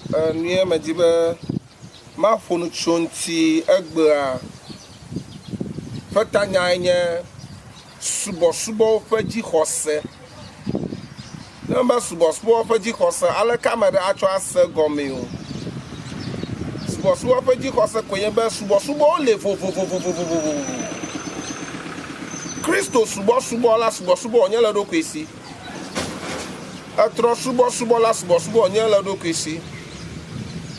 Enue medi be maƒo nu tso ŋuti egbea ƒe tanyae nye subɔsubɔwo ƒe dzixɔse. Ne mebe subɔsubɔ ƒe dzixɔse, aleke ame aɖe atsɔ ase egɔmee o? Subɔsubɔ ƒe dzixɔse koe nye be subɔsubɔwo li vovovovovovovovo. Kristo subɔsubɔ la, subɔsubɔ wònye le eɖokui si. Etrɔ subɔsubɔ la, subɔsubɔ wònye le eɖokui si.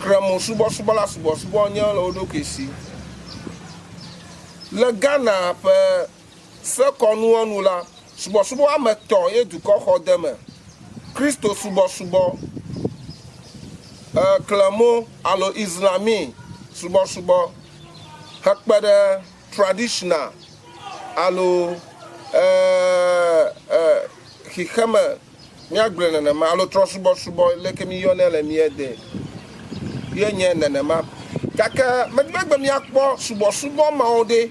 Kremo subɔsubɔ la, subɔsubɔ wònye le wo ɖokui si. Le Ghana ƒe sekɔnuwo nu la, subɔsubɔ ame etɔ̃ ye dukɔ xɔ de eme, Kristo subɔsubɔ, Klemo alo Islami subɔsubɔ hekpe ɖe traditional alo xixeme míagblɔe nenema alo trɔ̃subɔsubɔ leke míyɔnɛ le mía de ye nye nenema. Gake medi be egbe míakpɔ subɔsubɔ mawo ɖe.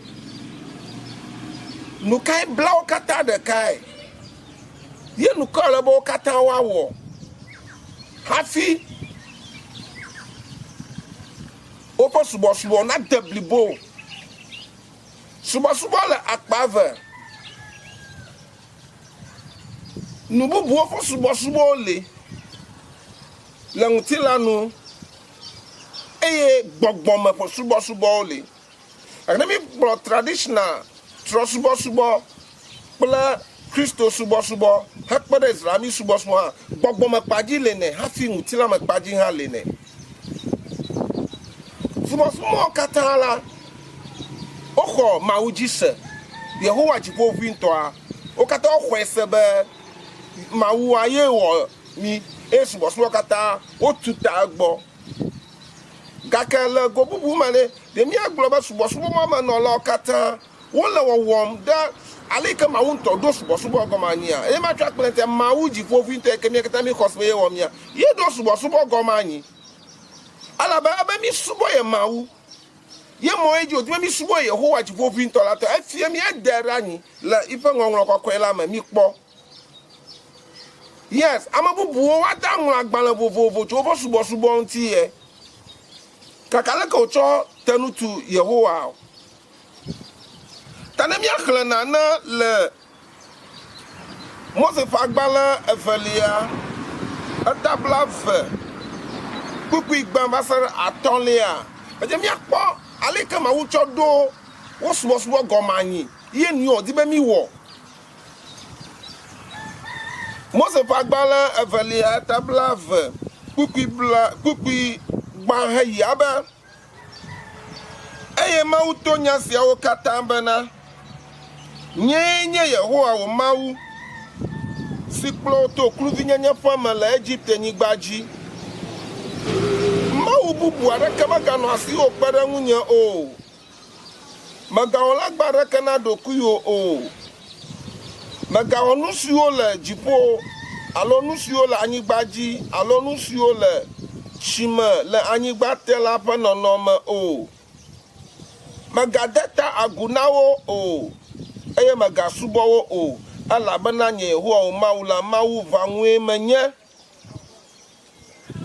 Nu kae bla wo katã ɖekae? Ye nu kae wòle be wo katã woawɔ hafi woƒe subɔsubɔ nade blibo? Subɔsubɔ le akpa eve. Nu bubuwo ƒe subɔsubɔwo li le ŋutilã nu eye gbɔgbɔme ƒe subɔsubɔwo li. Gake ne mígblɔ traditional trɔ̃subɔsubɔ kple Kristo subɔsubɔ hekpe ɖe Islami subɔsubɔ hã, gbɔgbɔme kpa dzi li nɛ hafi ŋutilãme kpa dzi hã li nɛ. Subɔsubɔwo katã la, woxɔ Mawu dzi se. Yehowa Dziƒoʋĩtɔa, wo katã woxɔe se be Mawua ye wɔ mí eye subɔsubɔ katã wotu ta egbɔ. Gake le go bubu me ɖe, ɖe míagblɔ be subɔsubɔ ma me nɔlawo katã wole wɔwɔm ɖe ale yi ke Mawu ŋutɔ ɖo subɔsubɔ gɔme anyia? Eye matsɔ akplɔe ŋuti, Mawu Dziƒoʋĩtɔ yi ke mía katã míexɔ se be ye wɔ mía, ye ɖo subɔsubɔ gɔme anyi. Elabe ebe mísubɔ ye Mawu. Ye mɔ ye dzi wòdi be mísubɔ Yehowa Dziƒoʋĩtɔ la tɔ. Efia mí, ede ɖe anyi le eƒe Ŋɔŋlɔ Kɔkɔe la me. Míkpɔ. Yes, ame bubuwo woate aŋlɔ agbalẽ vovovo tso woƒe subɔsubɔ ŋuti ye. Gake aleke wòtsɔ te nu tu Yehowa o? Ta ne míaxlẽ nane le Mose ƒe agbalẽ evelia, eta blaeve, kpukpui gbã va se ɖe atɔ̃lia, edze míakpɔ ale yi ke Mawu tsɔ ɖo wo subɔsubɔ gɔme anyi ye nu wòdi be míwɔ. Mose ƒe agbalẽ evelia, eta blaeve, kpukpui bla, kpukpui gbã heyi abe. Eye Mawu to nya siawo katã bena, Nyee nye Yehowa wò Mawu, si kplɔ wò to kluvinyenye ƒe me le Egipte-nyigba dzi. Mawu bubu aɖeke meganɔ asiwò kpe ɖe ŋunye o. Mègawɔ legba aɖeke na ɖokuiwò o. Mègawɔ nu siwo le dziƒo alo nu siwo le anyigba dzi alo nu siwo le tsi me le anyigba te la ƒe nɔnɔme o. Mègade ta agu na wo o, eye mègasubɔ wo o, elabena nye Yehowa wò Mawu la, Mawu ʋãŋue menye.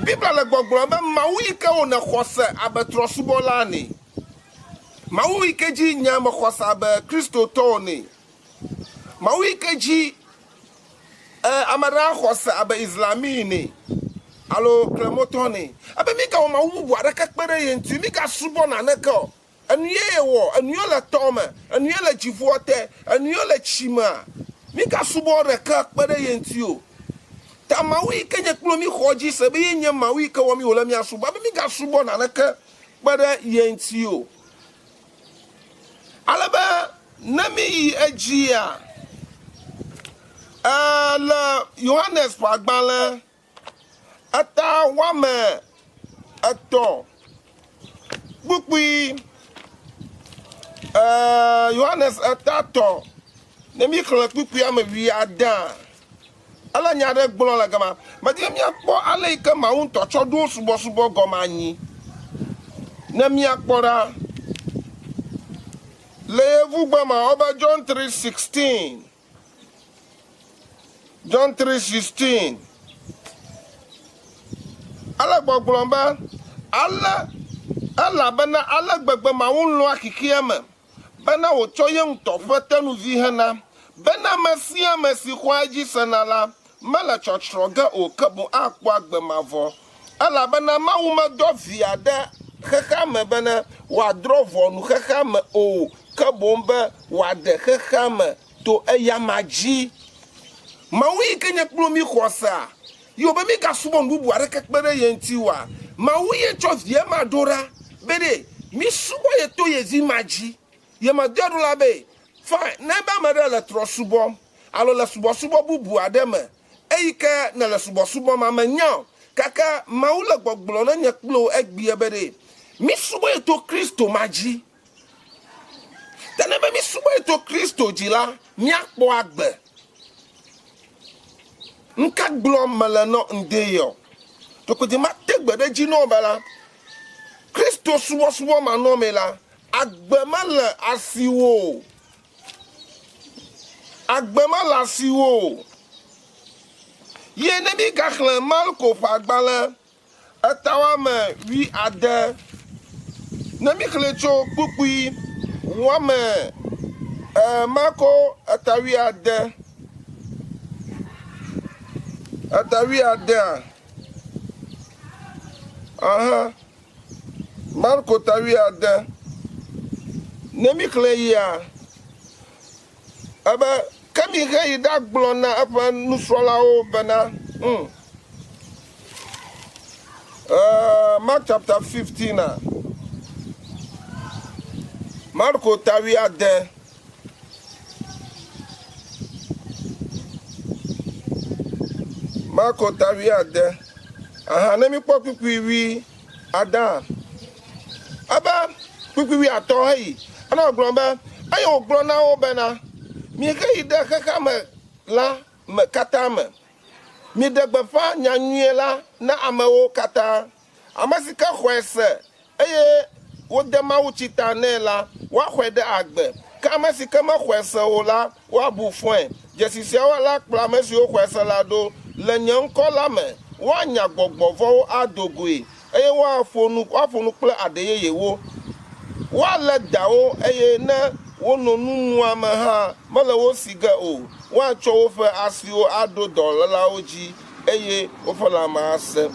Biblia le gbɔgblɔm be Mawu yi ke wò nèxɔ se abe trɔ̃subɔla ene. Mawu yi ke dzi nye mexɔ se abe Kristotɔ ene. Mawu yi ke dzi e, ame aɖe axɔ se abe Islami ene alo Klemotɔ ene. Ebe mígawɔ Mawu bubu aɖeke kpe ɖe ye ŋuti o, mígasubɔ naneke o. Enu ye yewɔ, enu ye le tɔ me, enu ye le dziƒoa te, enu ye le tsi mea, mígasubɔ ɖeke kpe ɖe ye ŋuti o. Ta Mawu yi ke nye kple mí xɔ dzi se be ye nye Mawu yi ke wɔ mí wòle mía subɔ be mígasubɔ naneke kpe ɖe ye ŋuti o. Ale be ne míyi edzia, e, le Yohanes ƒe agbalẽ Eta woame etɔ̃ kpukpui e, Yohanes eta tɔ̃ ne míxlẽ kpukpui ame wuiadea, ele nya aɖe gblɔ le gama. Medi be míakpɔ ale yi ke Mawu ŋutɔ tsɔ ɖo subɔsubɔ gɔme anyi. Ne míakpɔ ɖa le yevugbe me wobe John 3:16. John 3:16. Ele gbɔgblɔm be, Ale, elabena ale gbegbe Mawu lɔ̃a xexea me, bena wòtsɔ ye ŋutɔ ƒe tenuvi hena, bena ame sia ame si xɔa edzi sena la, mele tsɔtsrɔ̃ ge o, ke boŋ akpɔ agbe mavɔ. Elabena Mawu medɔ Via ɖe xexea me bene wòadrɔ̃ ʋɔnu xexea me o, ke boŋ be wòaɖe xexea me to eyama dzi. Mawu yi ke nye kple mí xɔ sea, yi wòbe mígasubɔ nu bubu aɖeke kpe ɖe ye ŋuti oa? Mawu ye tsɔ Via ma ɖo ɖa be ɖe mísubɔ ye to ye Vi ma dzi. Ye medɔe ɖo la be, Fine, ne be ame ɖe le trɔ̃ subɔm alo le subɔsubɔ bubu aɖe me, eyi ke nèle subɔsubɔm ma, menya o, gake Mawu le gbɔgblɔm ne nye kple wò egbea be ɖe mísubɔ ye to Kristo ma dzi. Ta ne be mísubɔe to Kristo dzi la, míakpɔ agbe. Nuka gblɔm mele nɔ ŋde yɔ? Ɖeko mate gbe ɖe edzi nɔ be la, Kristo subɔsubɔ manɔmee la, agbe mele asiwò o. Agbe mele asiwò o. Ye ne mígaxlẽ Marko ƒe agbalẽ Eta woame wuiade. Ne míxlẽe tso kpukpui woame e, Marko eta wuiade. Eta wuiadea. Aha. Marko ta wuiade. Ne míxlẽe yia, Ebe, Ke miheyi ɖagblɔ na eƒe nusrɔ̃lawo bena, hm, eh, Mark chapter 15 a, Marko ta wuiade. Marko ta wuiade. Aha, ne míkpɔ kpukpui wui adea, Ebe kpukpui wuiatɔ̃ heyi. Ena wògblɔ be, Eye wògblɔ na wo bena, Miheyi ɖe xexeame la me katã me, miɖe gbeƒã nyanyuie la na amewo katã. Ame si ke xɔe se eye wode mawutsi ta nɛ la, woaxɔe ɖe agbe, ke ame si ke mexɔe se o la, woabu fɔe. Dzesi siawo la kplɔ ame siwo xɔe se la ɖo, Le nye ŋkɔ la me, woanya gbɔgbɔ vɔ̃wo ado goe, eye woaƒo nu, woaƒo nu kple aɖe yeyewo. Woalé dawo, eye ne wono nu muame hã, mele wo si ge o. Woatsɔ woƒe asiwo aɖo dɔlélawo dzi, eye woƒe lãme asẽ.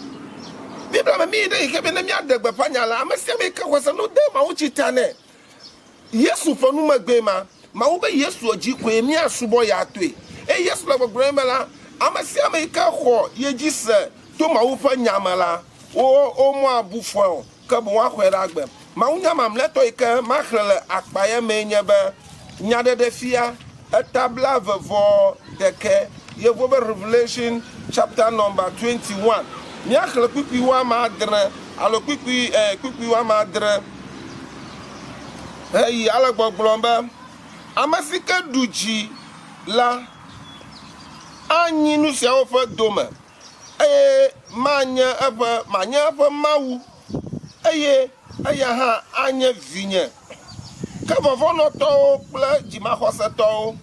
Biblia me míyi ɖe xexea me ne míaɖe gbeƒã nya la, ame sia ame yi ke xɔe se no de Mawu tsi ta nɛ. Yesu ƒe numegbee ma. Mawu be Yesu dzi koe míasubɔ ya toe. Eye Yesu le gbɔgblɔm be la, ame sia ame yi ke xɔ ye dzi se to Mawu ƒe nya me la, wo womɔabu fɔe o, ke boŋ woaxɔe ɖe agbe. Mawunya mamlɛtɔ yi ke maxlẽ le akpa ya mee nye be, Nyaɖeɖefia, eta blaeve vɔ ɖekɛ, Yevuwo be Revelation chapter number 21. Míaxlẽ kpukpui woame adre alo kpukpui, ɛ, kpukpui woame adre. Heyi ale gbɔgblɔm be, Ame si ke ɖu dzi la, anyi nu siawo ƒe dome, eye manye eƒe, manye eƒe Mawu, eye eya hã anye vinye. Ke vɔvɔ̃nɔtɔwo kple dzimaxɔsetɔwo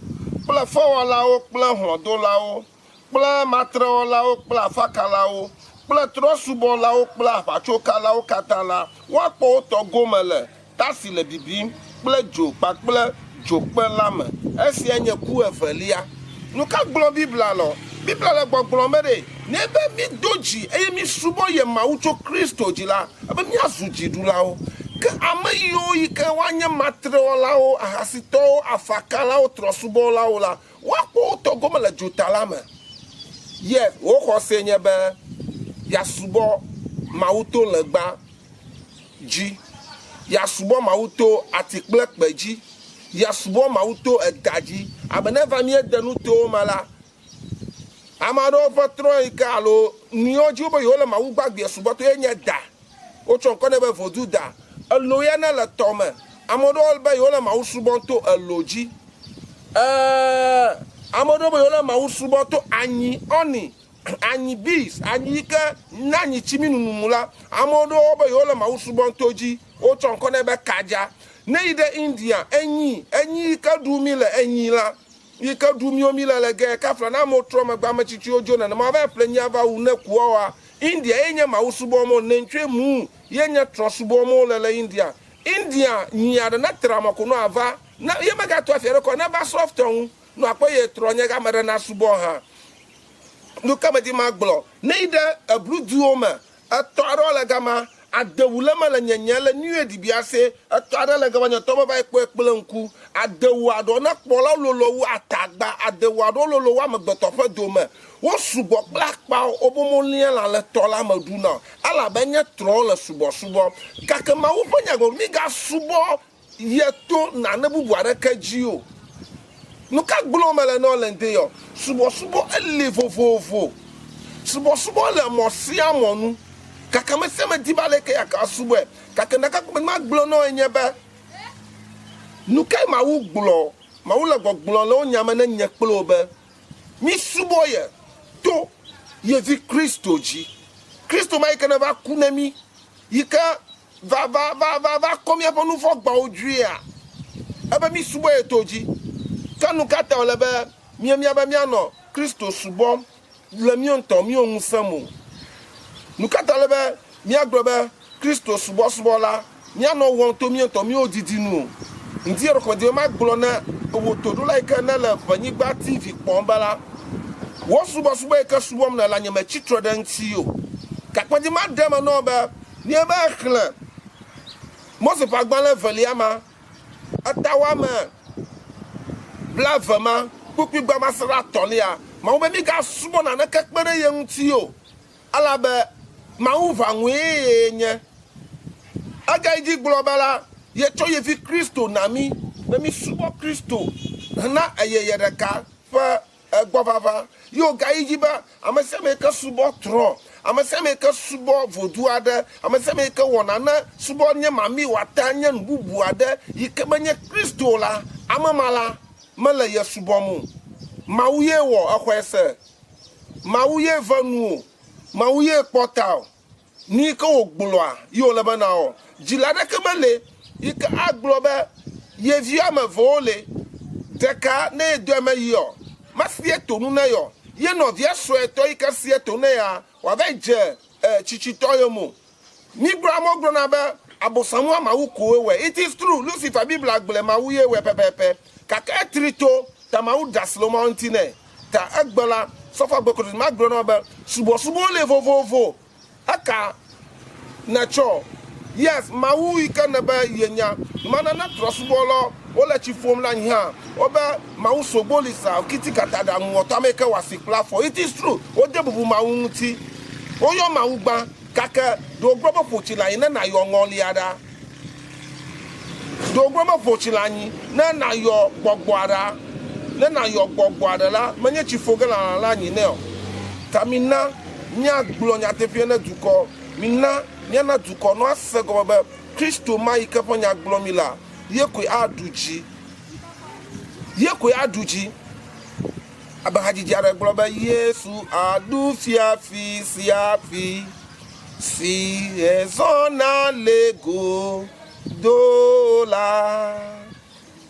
kple fewɔlawo kple hlɔ̃dolawo kple matrewɔlawo kple afakalawo kple trɔ̃subɔlawo kple aʋatsokalawo katã la, woakpɔ wo tɔ gome le ta si le bibim kple dzo kpakple dzokpe la me. Esiae nye ku evelia. Nuka gblɔm Biblia le? Biblia le gbɔgblɔm be ɖe ne be mído dzi eye mísubɔ ye Mawu tso Kristo dzi la, ebe míazu dziɖulawo. Ke ame yiwo yi ke woanye matrewɔlawo, ahasitɔwo, afakalawo, trɔ̃subɔlawo la, Woakpɔ wo tɔ gome le dzota la me. Yes, wò xɔsee nye be yeasubɔ Mawu to legba dzi, yeasubɔ Mawu to ati kple kpe dzi, yeasubɔ Mawu to eda dzi. Abe ne eva míede nutowo me la, ame aɖewo ƒe trɔ̃ yi ke alo nuyiwo dzi wobe yewole Mawu gbagbea subɔ to ye nye da. Wotsɔ ŋkɔ nɛ be vodu da. Elo ya ne le tɔ me. Ame aɖewo be yewole Mawu subɔm to elo dzi. Ɛɛ, ame aɖewo be yewole Mawu subɔm to anyi, honey, anyi bees, anyi yi ke na anyitsi mí nunum la. Ame aɖewo be yewole Mawu subɔm to edzi. Wotsɔ ŋkɔ nɛ be kadza. Ne yi ɖe India, enyi, enyi yi ke ɖum mí le, enyi la yi ke ɖum míwo mí le le ge kafla ne amewo trɔ megbe, ame tsitsiwo dzo nenema, woava ƒle nyi ava wu ne kuawoa. India ye nye Mawu subɔm wo, Nentsoe Mu ye nye trɔ̃ subɔm wole le India. India nyi aɖe ne tra mɔ ko nɔ ava, ne ye megato afi aɖeke o, ne va srɔ̃ tɔ ŋu, nɔ akpɔ ye trɔ nye ame ɖe na subɔ hã. Nuka medi magblɔ? Ne yi ɖe eblu duwo me, etɔ aɖewo le gama, adewu le eme le nyenye le New Age biase, etɔ aɖe le gama nye tɔ meva yi kpɔe kple ŋku. Adewu aɖewo ne kpɔlawo lolo wu atagba, adewu aɖewo lolo wu amegbetɔ ƒe dome. Wo sugbɔ kple akpawo, wobe womelia lã le tɔ la me ɖuna o, elabe nye trɔ̃wo le subɔsubɔ. Gake Mawu ƒe nya gblɔ be, Migasubɔ ye to nane bubu aɖeke dzi o. Nuka gblɔm mele na wò le ŋdi yɔ? Subɔsubɔ eli vovovo. Subɔsubɔ le mɔ sia mɔ nu. Gake ame sia ame di be aleke yeasubɔe. Gake ɖeka ko magblɔ na wòe nye be, nukae Mawu gblɔ? Mawu le gbɔgblɔm le wo nya me ne nye kple wò be, Misubɔ ye to ye vi Kristo dzi. Kristo ma yi ke neva ku ne mí, yi ke va va va va va kɔ míaƒe nu vɔ̃ gbawo dzoea, ebe mísubɔ ye to dzi. Ke nu ka ta wòle be mía míabe míanɔ Kristo subɔm le mío ŋutɔ mío ŋusẽ me o? Nu ka ta wòle be míagblɔ be Kristo subɔsubɔ la míanɔ wɔm to mío ŋutɔ mío didi nu o? Ŋdi ɖeko medi be magblɔ na wò toɖola yi ke nèle ʋenyigba TV kpɔm be la, wò subɔsubɔ yi ke subɔm nèlea, nyemetsi tre ɖe eŋuti o. Gake medi maɖe eme na wò be Míeva xlẽ Mose ƒe agbalẽ evelia ma, eta woame blave ma, kpukpui gba va se ɖe atɔ̃lia. Mawu be mígasubɔ naneke kpe ɖe ye ŋuti o, elabe Mawu ʋãŋue ye nye. Egayi dzi gblɔ be la, yetsɔ ye vi Kristo na mí be mísubɔ Kristo hena eyeye ɖeka ƒe Egbɔ vava ye wògayi dzi be, Ame sia ame yi ke subɔ trɔ̃, ame sia ame yi ke subɔ vodu aɖe, ame sia ame yi ke wɔ nane subɔ nye mami wòate anye nu bubu aɖe yi ke menye Kristo o la, ame ma la, mele ye subɔm o. Mawu ye wɔ exɔe se. Mawu ye ve nuwò. Mawu ye kpɔ tawò. Nu yi ke wògblɔa ye wòle be nàwɔ. Dzila aɖeke meli yi ke agblɔ be ye vi woame evewo li, ɖeka ne yedɔe meyiɔ, mesie tonu nɛ yɔ, ye nɔvia suetɔ yi ke sie tonu nɛ ya, wòava yi dze tsitsitɔ yome o. Mígblɔ, amewo gblɔna be Abosamua Mawu koe wɔe. It is true, Lucifer, Biblia gblɔe, Mawu ye wɔe pɛpɛpɛ. Gake etri to, ta Mawu ɖe asi le wo ŋuti nɛ. Ta egbe la, sɔfɔ agbekoɖoɖi magblɔ na wò be, Subɔsubɔwo li vovovo. Eka nètsɔ? Yes, Mawu yi ke nèbe yenya. Numana na trɔ̃subɔlawo wole tsi ƒom le anyi hã. Wobe Mawu sogbo li sa kiti kata ɖaŋu wɔtɔ ame yi ke wɔ asi kple afɔ. It is true, wode bubu Mawu ŋuti. Woyɔ Mawu gbã, gake ɖe wogblɔ be ƒo tsi le anyi ne nàyɔ ŋɔlia ɖa? Ɖe wogblɔ be ƒo tsi le anyi ne nàyɔ gbɔgbɔa ɖa? Ne nàyɔ gbɔgbɔa ɖe la, menye tsi ƒo ge nànɔ le anyi nɛ o. Ta mina míagblɔ nyateƒea ne dukɔ. Mina míana dukɔ nɔ ase gɔme be Kristo ma yi ke ƒe nya gblɔm mi lea, ye koe aɖu dzi. Ye koe aɖu dzi. Abe hadzidzi aɖe gblɔ be, Yesu aɖu fia fi sia fi. Si hezɔna le go do la,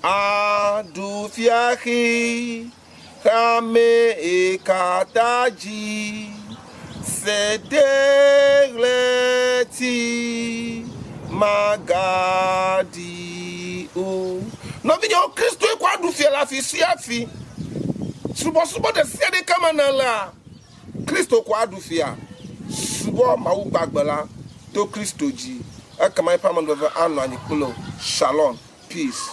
aɖu fiaxi xeame katã dzi. Se ɖe ɣleti magaɖi o. Nɔvinyewo, Kristoe ko aɖu fia le afi sia afi. Subɔsubɔ ɖe sia ɖe ke me nèlea, Kristo ko aɖu fia. Subɔ Mawu gbagbe la to Kristo dzi, ekema eƒe amenuveve anɔ anyi kple wò. Shalom. Peace.